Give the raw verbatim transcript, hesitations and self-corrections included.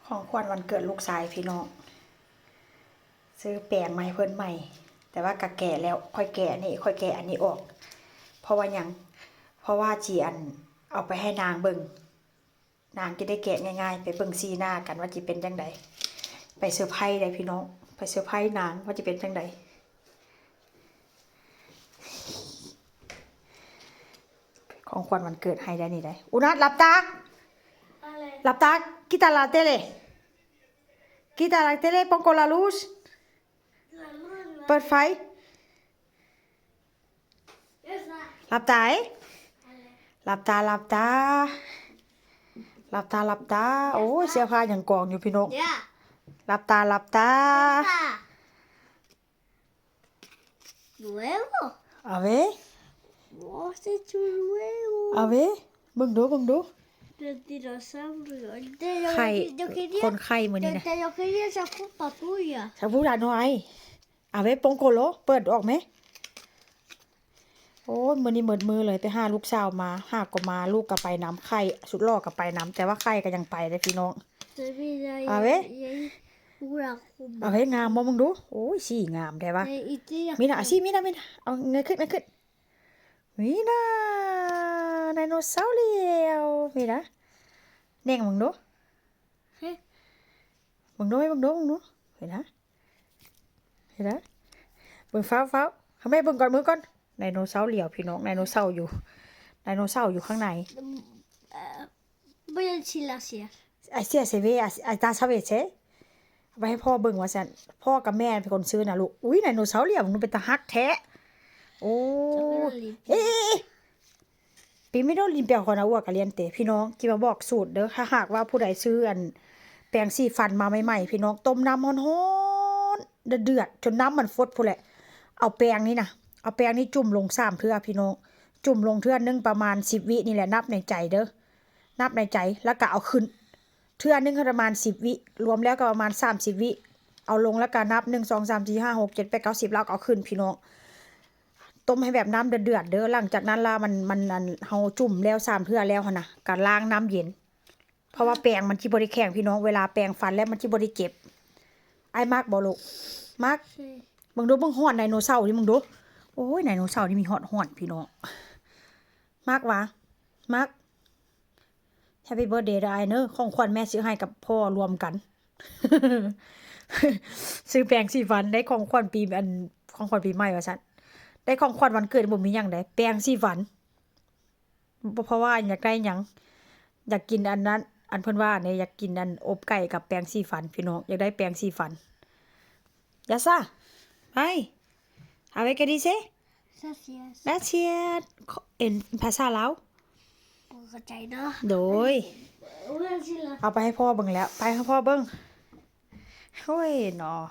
ของขวัญวันเกิดลูกชายพี่น้อง ซื้อแปรงมาให้เพิ่นใหม่ แต่ว่ากะแกะแล้ว ค่อยแกะอันนี้ ค่อยแกะอันนี้ออก เพราะว่าหยัง เพราะว่าจีอันเอาไปให้นางเบิ่ง นางจะได้แกะง่ายๆ ไปเบิ่งสีหน้ากันว่าจะเป็นจังใด ไปเซอร์ไพรส์ได้พี่น้อง ไปเซอร์ไพรส์นางว่าจะเป็นจังใด ของขวัญวันเกิดให้ได้นี่ได้ อุนัทหลับตา อะไร หลับตา kita la tele, kita la tele, pongo la luz, เปิดไฟ หลับตาเอ้ย หลับตา หลับตา หลับตา หลับตา โอ้ย เสื้อผ้ายังกองอยู่พี่น้อง Ya. หลับตา หลับตา Nuevo. เอาเว้ย Oh, está hecho nuevo. เอาเว้ย เบิ่งดู เบิ่งดู El dinosaurio. Yo, ไข่ yo quería, คนไข้มื้อนี้นะ yo, yo quería esa copa tuya. ชาบูดาน้อย เอาเว้ย pongo lo เปิดออกไหม โอ้ย มื้อนี้หมดมื้อเลย ไปหาลูกสาวมา หาก็มา ลูกก็ไปนำ ไข่สุดหล่อก็ไปนำ แต่ว่าไข่ก็ยังไปเลยพี่น้อง Te mira ahí, A ver. Y ahí una copa. เอาเว้ย งามบ่ มึงดู โอ้ย สีงามแท้วะ Eh, y tira มีนะ copa. สิมีนะ มีนะ เอาเงยขึ้น เงยขึ้น มีนะ ไดโนเสาร์เลี้ยว มีนะ แน่งมึงดู Hey. มึงดู มึงดู มึงดู เห็นนะ เห็นนะ เบิ่งฟ้าวฟ้าวทำไมเบิ่งก่อน เบิ่งก่อน ไดโนเสาร์เลี้ยวพี่น้อง ไดโนเสาร์อยู่ ไดโนเสาร์อยู่ข้างใน Mm, eh, voy a decir la sierra. ไอเสียเซเวไอตาซาเวเซเอาไปให้พ่อเบิ่งว่าซั่น พ่อกับแม่เป็นคนซื้อนะลูก อุ้ย ไดโนเสาร์เลี้ยวมันเป็นตาฮักแท้ โอ้ Yo quiero limpiar. เอ๊ะ primero limpia con agua caliente พี่น้อง กินมาบอกสูตรเด้อ ถ้าหากว่าผู้ใดซื้ออัน แปรงสีฟันมาใหม่ๆ พี่น้อง ต้มน้ำฮ้อนๆ เดือดๆ จนน้ำมันฟดพู้นแหละ เอาแปรงนี่นะ เอาแปรงนี่จุ่มลงสามเทื่อพี่น้อง จุ่มลงเทื่อหนึ่งประมาณสิบวินี่แหละ นับในใจเด้อ นับในใจ แล้วก็เอาขึ้น เทื่อหนึ่งประมาณสิบวิ รวมแล้วก็ประมาณสามสิบวิ เอาลงแล้วก็นับหนึ่ง สอง สาม สี่ ห้า หก เจ็ด แปด เก้า สิบ แล้วก็เอาขึ้นพี่น้อง ต้มให้แบบน้ำเดือดๆ เด้อ หลังจากนั้นละมัน มัน อัน เฮาจุ่มแล้วสามเทื่อแล้วหั้นนะ ก็ล้างน้ำเย็น เพราะว่าแปรงมันสิบ่ได้แข็งพี่น้อง เวลาแปรงฟันแล้วมันสิบ่ได้เจ็บ ไอ้มักบ่ลูก มัก Sí. มึงดู มึงฮ้อนไดโนเสาร์นี่ มึงดู โอ้ย ไดโนเสาร์นี่มีฮ้อนๆ พี่น้อง มักวะ มัก Happy birthday เด้อไอ้เนอะ ของขวัญแม่ซื้อให้กับพ่อรวมกัน ซื้อแปรงสีฟัน ได้ของขวัญปี อัน ของขวัญปีใหม่ว่าซั่น ได้ของขวัญวันเกิดบ่มีหยังใด แปรงสีฟัน เพราะว่าอยากได้หยัง อยากกินอันนั้น อันเพิ่นว่าเนี่ย อยากกินอันอบไก่กับแปรงสีฟันพี่น้อง อยากได้แปรงสีฟัน Ya está. Ay. A ver qué dice. Gracias. Gracias. En ภาษาลาว Por cachai, ¿no? โดย Voy a decir la เอาไปให้พ่อเบิ่งแล้ว ไปให้พ่อเบิ่ง โอ้ยเนาะ